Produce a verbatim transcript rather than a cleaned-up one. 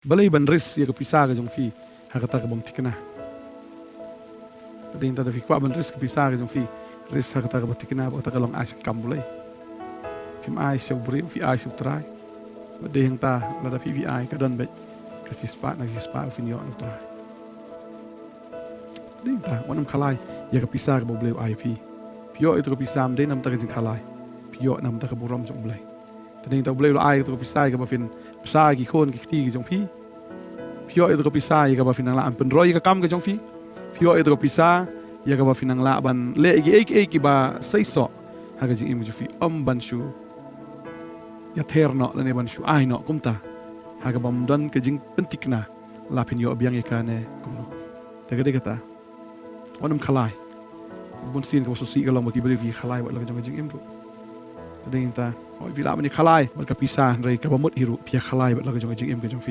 Balei ban ris ïa ka pisa ka jong phi ha kata ka bym thikna? Te dei nangta da phi kwah ban ris ka pisa ka jong phi, ris ha kata ka ba thikna, ba kata ka long ai sha ka kam U Blei. Phim ai sha u briew, phi ai sha U Trai. Ba dei nangta lada phi phi ai, ka don beit ka shispah na ka shispah phin ïoh na U Trai. Te dei nangta wat nym khalai ïa ka pisa ka ba U Blei u ai phi. Phi ïoh ïa ka pisa ym dei namar ka jingkhalai, phi ïoh namar ka burom jong U Blei. Te dei nangta U Blei u la ai ïa ka pisa ïa ka ba phin bsa ïa ki khun ki kti ki jong phi. Phi ïoh ïa ka pisa ïa ka ba phin nang lah ban pynroi ïa ka kam ka jong phi. Phi ïoh ïa ka pisa ïa ka ba phin nang lah ban leh ïa kiei kiei ki ba seisoh ha ka jingim ka jong phi, ym ban shu ïather noh lane ban shu ai noh kumta ha ka bym don ka jingpynthikna la phin ïoh biang ïa ka ne kumno. Te ka dei kata, wat nym khalai. Bun sien ka ba sngewsih ka long ba ki briew ki khalai bad la ka jong ka jingim ruh. Te dei nangta, hooid phi lah ban ïa khalai bad ka pisa, hynrei ka ba mut hi ruh phi ïa khalai bad la ka jong ka jingim ka jong phi.